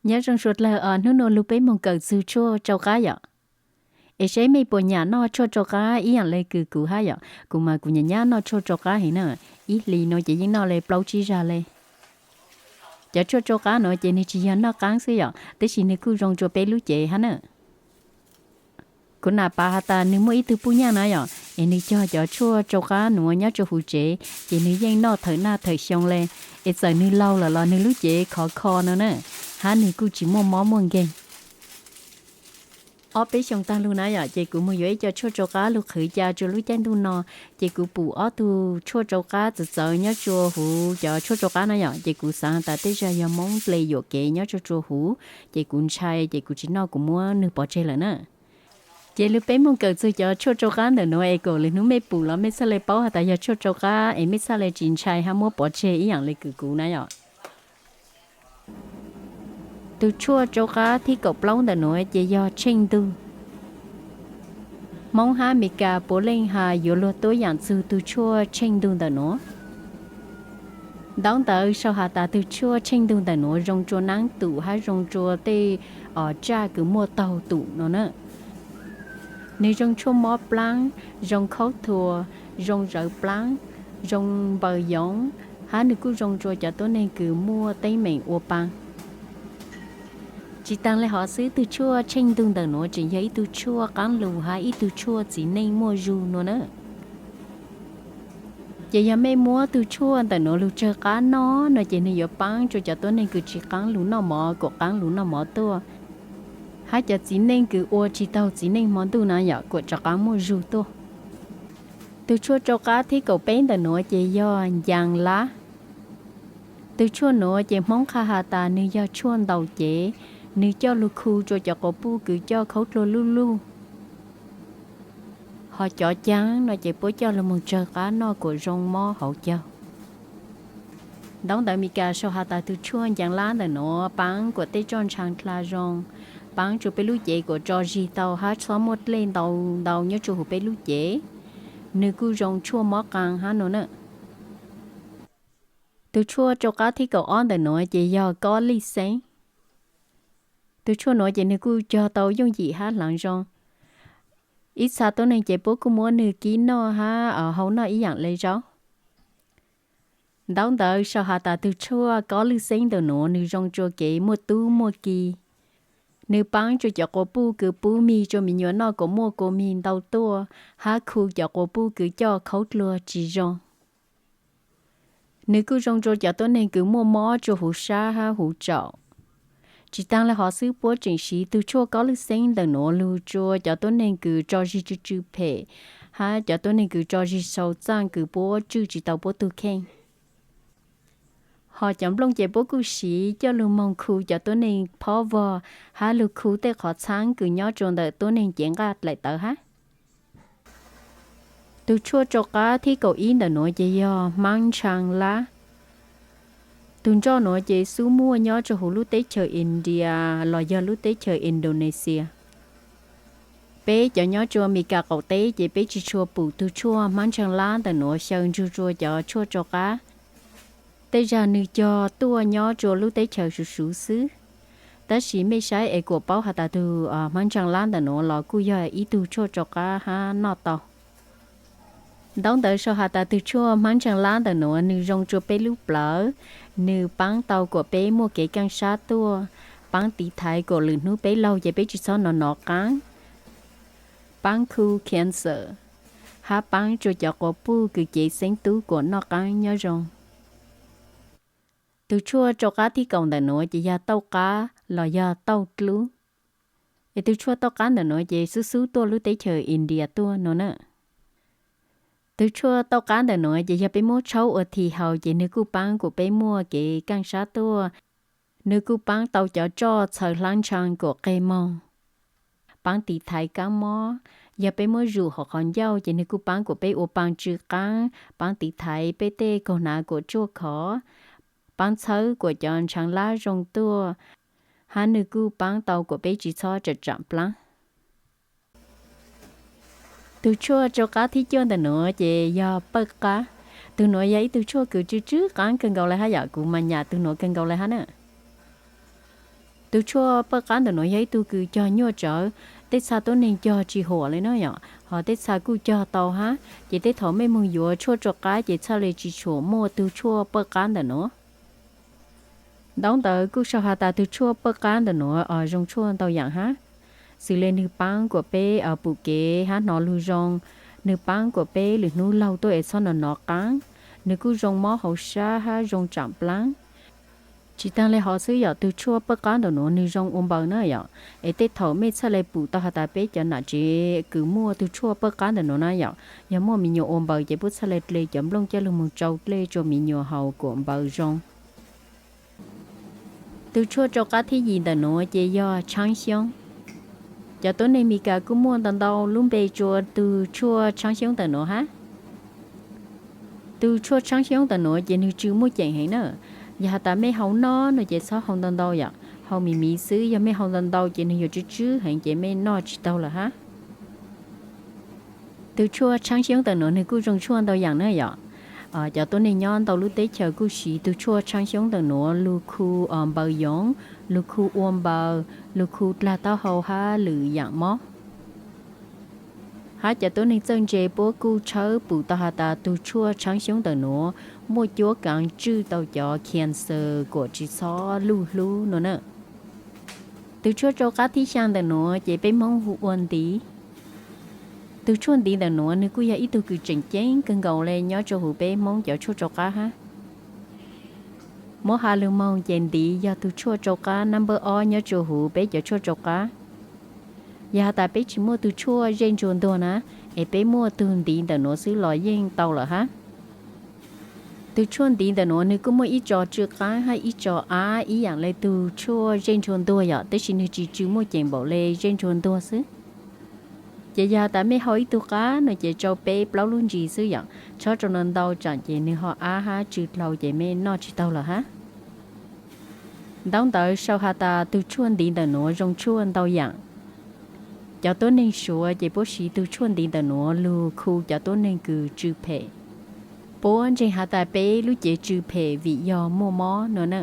Nyob zoo sawv dlawg os, hnub nuav lug peb moog kawm txug tshuaj tsau qaab yom. Es seb mej puas nyam noj tshuaj tsau qaab ib yaam le kws kuv hab yom. Kuv mas kuv nyam nyab noj tshuaj tsau qaab heev na, ib hlis nuav ces yeej noj le plaub tsib zag le. Cov tshuaj tsau qaab nuav ces nwg tsis yog noj qaab xwb yom, tab sis nwg kuj zoo rua peb lub cev hab na. Kuv nam pav has tas nwg muaj ib tug puj nyaaj na yom, es nwg cog cov tshuaj tsau qaab nuav nyob rua huv tsev, ces nwg yeej noj thawm naj thawm xyoo le, es txawm nwg laug lawm los nwg lub cev khov kho no na, hab nwg kuj tsis muaj mob muaj nkeeg. Ob peb xyoo taag lug na yom, ces kuv moog yuav ib co tshuaj tsau qaab lug qhwv ca rua lub caij ntuj no, ces kuv pum ob tug tshuaj tsau qaab txawv txawv nyob rua huv cov tshuaj tsau qaab na yom, ces kuv xaav has tas tej zag yog Moob nplej yuam kev nyob rua rua huv, ces kuv ntshai ces kuv tsis noj, kuv muab nwg pov tseg lawm na. Ces lug peb moog kawm txug cov tshuaj tsau qaab ntawm nuav es kom lwm hnub mej pum los mej txhaj le paub has tas yog tshuaj tsau qaab es mej txhaj le tsis ntshai hab muab pov tseg ib yaam le kws kuv na yom. Tug tshuaj tsau qaab thib kaum plaub ntawm nuav ces yog tsheej ntug. Hmoob hab Mes Kas puav leej has yuav luag tuab yaam txug tug tshuaj tsheej ntug ntawm nuav. Ntaub ntawv sau has tas tug tshuaj tsheej ntug ntawm nuav zoo rua naab tum hab zoo rua tej tsaj kws muaj taug tum no na. Nwg zoo tshuaj mob plaab, zoo khaub thuas, zoo zawv plaab, zoo npaws yoov, hab nwg kuj zoo rua cov tuab neeg kws muaj teeb meem ua paa. Tsis taag le hov xwb, tug tshuaj tsheej ntug ntawm nuav tseem yog ib tug tshuaj qaab lug hab ib tug tshuaj txiv neej muaj zug nua na. Ces yog mej muab tug tshuaj ntawm nuav lug tsawg qaab noj no ces nwg yuav paab rua cov tuab neeg kws tsis qaab lug noj mov kuam qaab lug noj mov tuaj, hab cov txiv neej kws ua tsis taug txiv neej hmo ntuj na yom kuam rov qaab muaj zug tuaj. Tug tshuaj tsau qaab thib kaum peb ntawm nuav ces yog ncaas lab. Tug tshuaj nuav ces Hmoob qha has tas nwg yog tshuaj ntaus cev, nwg coj lug khu rua cov quas puj kws coj khaub dluag luj luj. Ho cov caab no ces puab coj lug moog tsawg qaab noj kuam zoo mob hauv caug. Ntaub ntawv Mes Kas sau has tas tug tshuaj ncaas lab ntawm nuav paab kuam tej roj ntshaa dlha zoo, paab rua peb lub cev kuam tso zig tau hab txhob muaj dlej ntau ntau nyob rua huv peb lub cev. Nwg kuj zoo tshuaj mob qaa hab nua na. Tug tshuaj tsau qaab thib kaum ob ntawm nuav ces yog kob lij xeeb. Tug tshuaj nuav ces nwg kuj cog tau yooj yim hab hlaav zoo. Ib txha tuab neeg ces puab kuj muab nwg kib noj hab hau noj ib yaam le zaub. Ntaub ntawv sau has tas tug tshuaj kob lij xeeb ntawm nuav nwg zoo rua kev muaj tub muaj ki. Nwg paab rua cov quas puj kws pub mig rua me nyuam noj kuam muaj kua mig ntau tuaj, hab khu cov quas puj kws coj khaub dluag tsis zoo. Nwg kuj zoo rua cov tuab neeg kws muaj mob rua huv sab hab huv tsaum. Tsis taag le hov xwb, puab tseem siv tug tshuaj kob lwj xeeb ntawm nuav lug rua cov tuab neeg kws tso zig tsw tsw phem, hab cov tuab neeg kws tso zig sau txaaj kws puab tswj tsis tau puab tug kheej. Ho cov nplooj ces puab kuj siv coj lug moog khu cov tuab neeg phob vog, hab lug khu tej qhov txhaab kws nyob rua ntawm tuab neeg cev nqaj dlaim tawv hab. Tug tshuaj tsau qab thib kaum ib ntawm nuav ces yog hmaab ntshaav lab. Tug nroj nuav ces xub muaj nyob rua huv lub teb chaws India los yog lub teb chaws Indonesia. Peb cov nyob rua Mes Kas qaum teb ces peb tsis tshua pum tug tshuaj hmaab ntshaav lab ntawm nuav xyaw ntsug rua cov tshuaj tsau qab. Tej zag nwg cog tuaj nyob rua lub teb chaws suv suv xwb. Tab sis mej saib es kuas paub has tas tug hmaab ntshaav lab ntawm nuav los kuj yog ib tug tshuaj tsau qab hab noj tau. Ntaub ntawv sau has tas tug tshuaj hmaab ntshaav lab ntawm nuav nwg zoo rua peb lub plawv, nwg paab tau kuas peb muaj kev kaaj sab tuaj, paab tiv thaiv kuas lwm hnub peb laug ces peb tsis txhob nov nov qaab, paab khu cancer, hab paab rua cov quas puj kws cev xeeb tub kuas noj qaab nyob zoo. Tug tshuaj tsau qab thib kaum ntawm nuav ces yog tauj qab los yog tauj dlub. Es tug tshuaj tauj qab ntawm nuav ces xub xub tuaj lub teb chaws India tuaj no na. Tug tshuaj tauj qab ntawm nuav ces yog peb muab tshaub ua thi haus ces nwg kuj paab kuas peb muaj kev kaaj sab tuaj. Nwg kuj paab tau cov roj txhaws hlab ntshaav kuas qeg moog, paab tiv thaiv kaab mob. Yog peb muab zum hauv qhov ncauj ces nwg kuj paab kuas peb ua paa tsw qaab, paab tiv thaiv peb tej kaug hnav kuas tsuaj khov, paab txhawb kuas cov ntshaav lab zoo tuaj, hab nwg kuj paab tau kuas peb tsis txhob tsam tsam plaab. Tug tshuaj tsau qab thib cuaj ntawm nuav ces yog pawj qab. Tug nuav yog ib tug tshuaj kws tsw tsw qaab kawg nkaus le hab yom, kuv mas nyam tug nuav kawg nkaus le hab na. Tus tshuaj pawj qab ntawm nuav yog ib tug kws cog nyuaj tsawv, tej txha tuab neeg cog tsis huam li na yom, hos tej txha kuj cog tau hab. Ces tej thaum mej moog yuav tshuaj rua qab ces txhaj le tsis tshua muaj tug tshuaj pawj qab ntawm nuav. Ntaub ntawv kuj sau has tas tug tshuaj pawj qab ntawm nuav zoo tshuaj ntau yaam hab, xws le nwg paab kuas peb pum kev hab nov lug zoo, nwg paab kuas peb lwm nub laug tuaj es txhob nov nov qaab, nwg kuj zoo mob hauv sab hab zoo tsaam plaab. Tsis taag le hov xwb yom, tug tshuaj pawj qab ntawm nuav nwg zoo ua npaws na yom. Es tej thaum mej txhaj le pum tau has tas peb cov nam tsev kws muaj tug tshuaj pawj qab ntawm nuav na yom, yog muaj me nyuam ua npaws ces puab txhaj le tle cov nplooj coj lug moog tsau dlej rua me nyuam haus kuas npaws zoo. Tug tshuaj tsau qab thib yim ntawm nuav ces yog tshaab xyoob. Cov tuab neeg Mis Kas kuj muaj ntau ntau lub npe tsua tug tshuaj tshaab xyoob ntawm nuav hab. Tug tshuaj tshaab xyoob ntawm nuav ces nwg tsw muaj ceem heev na. Yog has tas mej haus noj no ces txhob haus ntau ntau yom, haus miv miv xwb, yog mej haus ntau ntau ces nwg yuav tsw tsw heev ces mej noj tsis taug lawm hab. Tug tshuaj tshaab xyoob ntawm nuav nwg kuj zoo tshuaj ntau yaam na yom. Cov tuab neeg nyob ntau lub teb chaws kuj siv tug tshuaj tshaab xyoob ntawm nuav lug khu npaws yoov, lug khu ua npaws, lug khu dlaag taub hau hab lwm yaam mob. Hab cov tuab neeg txawj ntse puab kuj tshawb pum tau has tas tug tshuaj tshaab xyoob ntawm nuav muaj cuab kaav tswj tau cov cancer kuas tsis txhob luj hlub no na. Tug tshuaj tsau qab thib xyaa ntawm nuav ces peb Hmoob hu ua ntiv. Tug tshuaj ntiv ntawm nuav nwg kuj yog ib tug kws tseem ceeb kawg nkaus le nyob rua huv peb Hmoob cov tshuaj tsau qab hab. Muab has lug moog ces ntiv yog tug tshuaj tsau qab nab npawb ob nyob rua huv peb cov tshuaj tsau qab. Yog has tas peb tsis muaj tug tshuaj zej ntsuag ntuag na, es peb muaj tug ntiv ntawm nuav xwb los yeej tau lawm hab. Tug tshuaj ntiv ntawm nuav nwg kuj muaj ib tso tsw qaab hab ib tso ab ib yaam le tug tshuaj zej ntsuag ntuag yom, tab sis nwg tsis tsw muaj ceem npaum le zej ntsuag ntuag xwb. Ces yog has tas mej haus ib tug qab no ces tsau peb plaub lub ntsis xwb yom, txhob tsau ntau ntau tsaam ces nwg ho ab hab tsw dlhau ces mej noj tsis taug lawm hab. Ntaub ntawv sau has tas tug tshuaj ntiv ntawm nuav zoo tshuaj ntau yaam. Cov tuab neeg Suav ces puab siv tug tshuaj ntiv ntawm nuav lug khu cov tuab neeg kws tsw phem. Puab ntseeg has tas peb lub cev tsw phem vim yog muaj mob no na.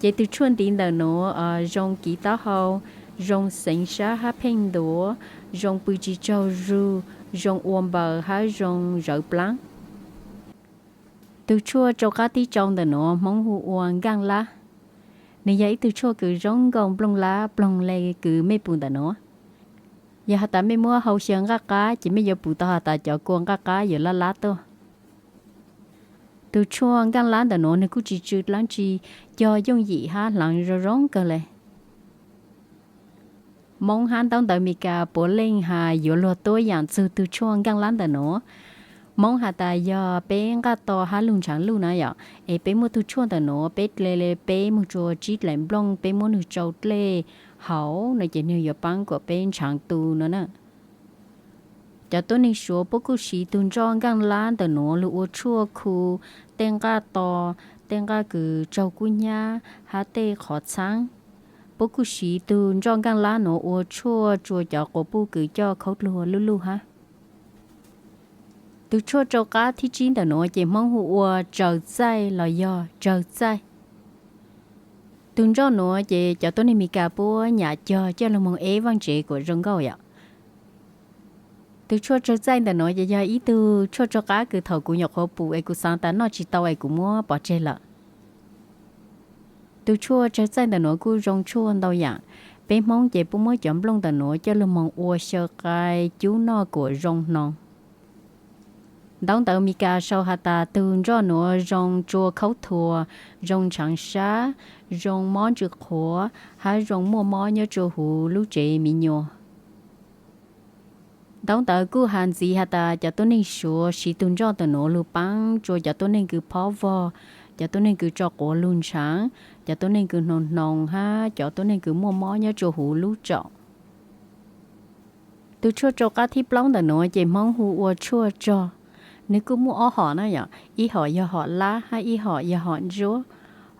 Ces tug tshuaj ntiv ntawm nuav zoo kiv taub hau, zoo xeev sab hab pheej ntuav, zoo pw tsis tsaug zug, zoo ua npaws hab zoo zawv plaab. Tug tshuaj tsau qab thib tsau ntawm nuav Hmoob hu ua nkaaj lab. Nwg yog ib tug tshuaj kws zoo nkaus nplooj lab ploog le kws mej pum ntawm nuav. Yog has tas mej muab hau xyaw nqaj qab ces mej yuav pum tau has tas cov kua nqaj qab yuav lab lab tuaj. Tug tshuaj nkaaj lab ntawm nuav nwg kuj tsis tsw dlaab tsi, cog yooj yim hab hlaav zoo zoo kawg le. Moob hab ntaub ntawv Mes Kas puav leej has yuav luag tuab yaam txug tug tshuaj nkaaj lab ntawm nuav. Moob has tas yog peb nqaj to hab lug ntshaav luj na yom, es peb muaj tug tshuaj ntawm nuav peb tle le peb moog tsua tsib dlaim nplooj peb muab nwg tsau dlej haus no ces nwg yuav paab kuas peb ntshaav tu no na. Cov tuab neeg Suav puab kuj siv tug nroj nkaaj lab ntawm nuav lug ua tshuaj khu tej nqaj to, tej nqaj kws tsaug kub hnyiab hab tej qhov txhaab. Puab kuj siv tug nroj nkaaj lab nuav ua tshuaj tsua cov quas puj kws coj khaub dluag luj luj hab. Tug tshuaj tsau qab thib tsib ntawm nuav ces Hmoob hu ua tsaws txaij los yog tsawg txaij. Tug nroj nuav ces cov tuab neeg Mes Kas puab nyam cog coj lug moog eb vaaj tsev kuas zoo nkauj yom. Tug tshuaj tsawg txaij ntawm nuav ces yog ib tug tshuaj tsau qab kws thaum kuv nyuam qhuav pum es kuv xaav tas noj tsis tau es kuv muab pov tseg lawm. Tug tshuaj tsawg txaij ntawm nuav kuj zoo tshuaj ntau yaam. Peb Hmoob ces puab muab cov nplooj ntawm nuav coj lug moog ua xyaw qai cub noj kuas zoo hnoos. Ntaub ntawv Mes Kas sau has tas tug nroj nuav zoo tsua khaub thuas, zoo ntshaav sab, zoo mob ntsws qhuav, hab zoo muaj mob nyob tsua huv lub tsev me nyuam. Ntaub ntawv kuj has ntxiv has tas cov tuab neeg Suav siv tug nroj ntawm nuav lug paab tsua cov tuab neeg kws phob vog, cov tuab neeg kws tso quav lug ntshaav, cov tuab neeg kws hnoos hnoos hab cov tuab neeg kws muaj mob nyob tsua huv lub tsaum. Tug tshuaj tsau qab thib plaub ntawm nuav ces Hmoob hu ua tshuaj tsog. Nwg kuj muaj ob hom na yom, ib hom yog hom lab hab ib hom yog hom ntsuab.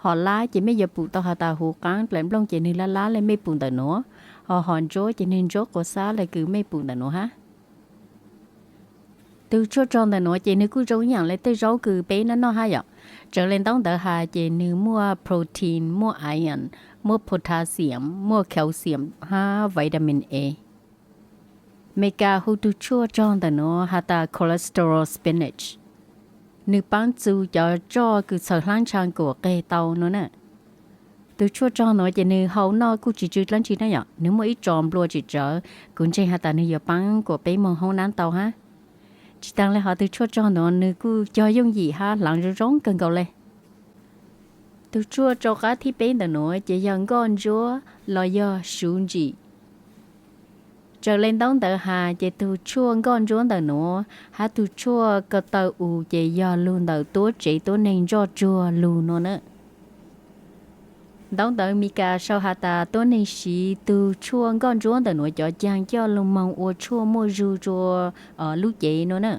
Hom lab ces mej yuav pum tau has tas huv qaab dlaim nplooj ces nwg lab lab le mej pum ntawm nuav, ho hom ntsuab ces nwg ntsuab quas xab le kws mej pum ntawm nuav hab. Tug tshuaj tsog ntawm nuav ces nwg kuj zoo ib yaam le tej zaub kws peb noj noj hab yom. Raws le ntaub ntawv has ces nws muaj protein, muaj iron, muaj potassium, muaj calcium hab vitamin A. Meskas hu tug tshuaj rog ntawm nuav has tas cholesterol spinach. Nws paab txug cov roj kws txhawm hlaab ntsha kuam qeg tau nuav na. Tug tshuaj rog nuav ces nws hau noj kuj tsis tsw dlaab tsi na yom, nws muaj ib tsos nplua tsim tsawv, kuv ntseeg has tas nws yuav paab kuam peb moog hoob nab tau hab. Tsis taag le hov, tug tshuaj rog nuav nws kuj cog yooj yim hab hlaav zoo zoo kawg nkaus le. Tug tshuaj rau qab thib peb ntawm nuav ces yog nkoj ntsuab los yog suv ntsim. Raws le ntaub ntawv has ces tug tshuaj nkoj ntsuab ntawm nuav hab tug tshuaj ko taw us ces yog lug ntawm tuab tsev tuab neeg ntsoj tsuag lug nuav na. Ntaub ntawv Mis Kas sau has tas tuab neeg siv tug tshuaj nkoj ntsuab ntawm nuav cov caag coj lug moog ua tshuaj muaj zug rua lub cev nuav na.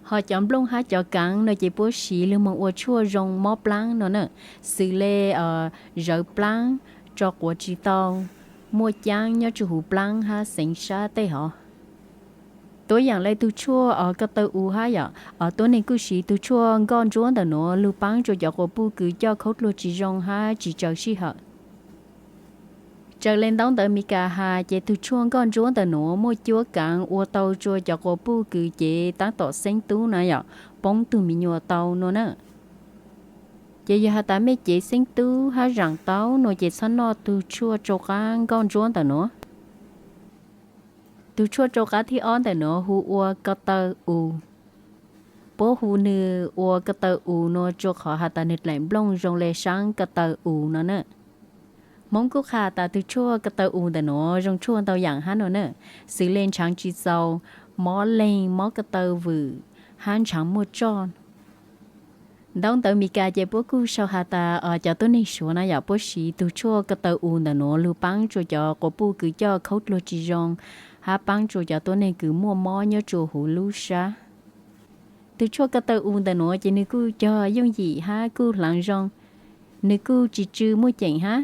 Ho cov nplooj hab cov kaav no ces puab siv lug moog ua tshuaj zoo mob plaab nuav na, xws le zawv plaab, tso quav tsis tau, muaj caab nyob rua huv plaab hab xeev sab tej hov. Tuab yaam le tug tshuaj ko taw us hab yom, tuab neeg kuj siv tug tshuaj nkoj ntsuab ntawm nuav lug paab rua cov quas puj kws coj khaub dluag tsis zoo hab tsis tsaws sij hawm. Raws le ntaub ntawv Mis Kas has ces tug tshuaj nkoj ntsuab ntawm nuav muaj cuab kaav ua tau rua cov quas puj kws cev taab tom xeeb tub na yom, poob tug me nyuam tau nuav na. Ces yog has tas mej cev xeeb tub hab zaam tau nuav ces txhob noj tug tshuaj rau qab nkoj ntsuab ntawm nuav. Tug tshuaj rau qab thib ob ntawm nuav hu ua ko taw us. Puab hu nws ua ko taw us nuav rua qhov has tas nws dlaim nplooj zoo le saab ko taw us nuav na. Hmoob kuj qha tas tug tshuaj ko taw us ntawm nuav zoo tshuaj ntau yaam hab nuav na, xws le ntshaav tsis txaus, mob leeg, mob ko taw vwm, hab ntshaav muaj tsoj. Ntaub ntawv Mis Kas ces puab kuj sau has tas cov tuab neeg Suav na yom, puab siv tug tshuaj ko taw us ntawm nuav lug paab rua cov quas puj kws coj khaub dluag tsis zoo, hab paab rua cov tuab neeg kws muaj mob nyob rua huv lub sab. Tug tshuaj ko taw us ntawm nuav ces nws kuj cog yooj yim hab kuj hlaav zoo, nws kuj tsis tsw muaj ceem hab.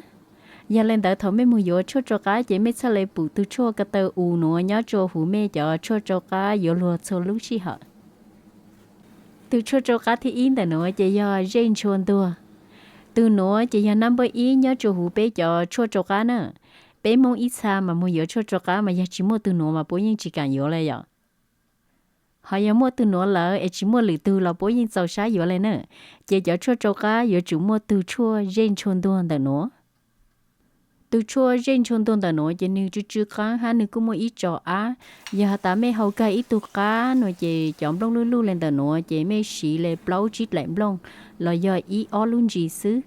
Yog le ntawd thaum mej moog yuav tshuaj rau qab ces mej txhaj le pum tug tshuaj ko taw us nuav nyob rua huv mej cov tshuaj rau qab yuav luag txhua lub sij hawm. Tug tshuaj rau qab thib ib ntawm nuav ces yog zej ntshua ntuag. Tug nuav ces yog nab npawb ib nyob rua huv peb cov tshuaj rau qab na. Peb Hmoob ib txha mas moog yuav tshuaj rau qab mas yog tsis muaj tug nuav mas puab yeej tsis kaam yuav le yom. Ho yog muaj tug nuav lawm es tsis muaj lwm tug los puab yeej txaus sab yuav le na. Ces cov tshuaj rau qab yuav tsum muaj tug tshuaj zej ntshua ntuag ntawm nuav. Tug tshuaj zej ntshua ntuag ntawm nuav ces nwg tsw tsw qaab hab nwg kuj muaj ib tso ab. Yog has tas mej hau kag ib tug qab nuav ces cov nplooj luj luj le ntawm nuav ces mej siv le plaub tsib dlaim nplooj los yog ib ob lub ntsis xwb.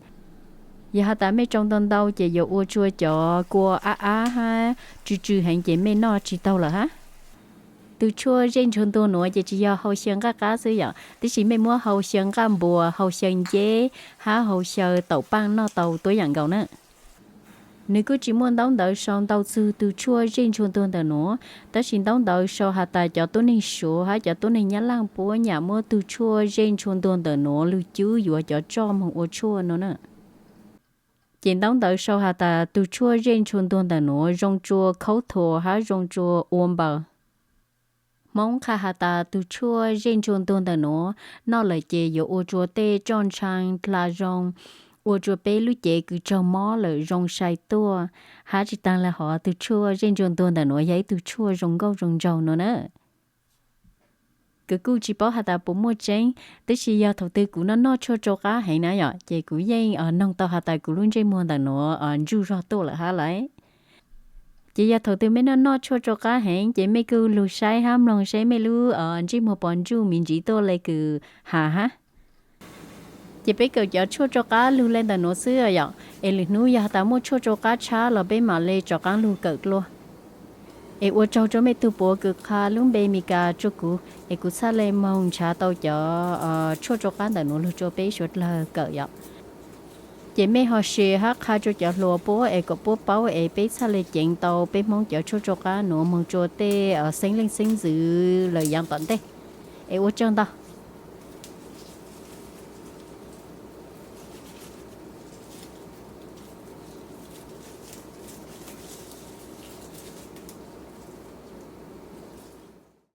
Yog has tas mej tsau ntau ntau ces yuav ua rua cov kua ab ab hab tsw tsw heev ces mej noj tsis taug lawm hab. Tug tshuaj zej ntshua ntuag nuav ces tsis yog hau xyaw nqaj qab xwb yom, tab sis mej muab hau xyaw nqaj npuas, hau xyaw nceb hab hau xyaw taum paaj noj tau tuab yaam nkaus na. Nws kuj tsis muaj ntaub ntawv sau ntau txug tug tshuaj zej ntshua ntuag ntawm nuav, tab sis ntaub ntawv sau has tas cov tuab neeg Suav hab cov tuab neeg Nyab Laaj puab nyam muab tug tshuaj zej ntshua ntuag ntawm nuav lug cub yuav cov roj moog ua tshuaj nuav na. Ces ntaub ntawv sau has tas tug tshuaj zej ntshua ntuag ntawm nuav zoo rua khaub thuas hab zoo rua ua npaws. Hmoob qha has tas tug tshuaj zej ntshua ntuag ntawm nuav noj lawm ces yuav ua rua tej roj ntshaav dlha zoo, ua rua peb lub cev kws raug mob lawm zoo sai tuaj. Hab tsis taag le hov, tug tshuaj zej ntshua ntuag ntawm nuav yog ib tug tshuaj zoo nkauj zoo nraug nuav na. Kuv kuj tsis paub has tas puas muaj tseeb, tab sis yog thaum twg kuv noj noj tshuaj rau qab heev na yom, ces kuv yeej noog tau has tas kuv lub ntsej muag ntawm nuav ntsuj zog tuaj lawm hab lauj. Ces yog thaum twg mej noj noj tshuaj rau qab heev ces mej kuj lug saib hab mloog saib mej lub ntsej muag puas ntsuj me ntsis tuaj le kws has hab. Ces peb kawm cov tshuaj rau qab lug le ntawm nuav xwb yom, es lwm hnub yog has tas muaj tshuaj rau qab tshab los peb mam le rov qaab lug kawm dlua. Es ua tsaug rua mej tug puav kws qha lub npe Mis Kas rua kuv, es kuv txhaj le moog nrhav tau cov tshuaj rau qab ntawm nuav lug rua peb suav dlawg kawm yom. Ces mej ho share hab qha rua cov hluas puab es kom puab paub es peb txhaj le ceev tau peb Hmoob cov tshuaj rau qab nuav moog rua tej xeeb leej xeeb ntxwv lawm yaav tom ntej. Es ua tsaug ntau.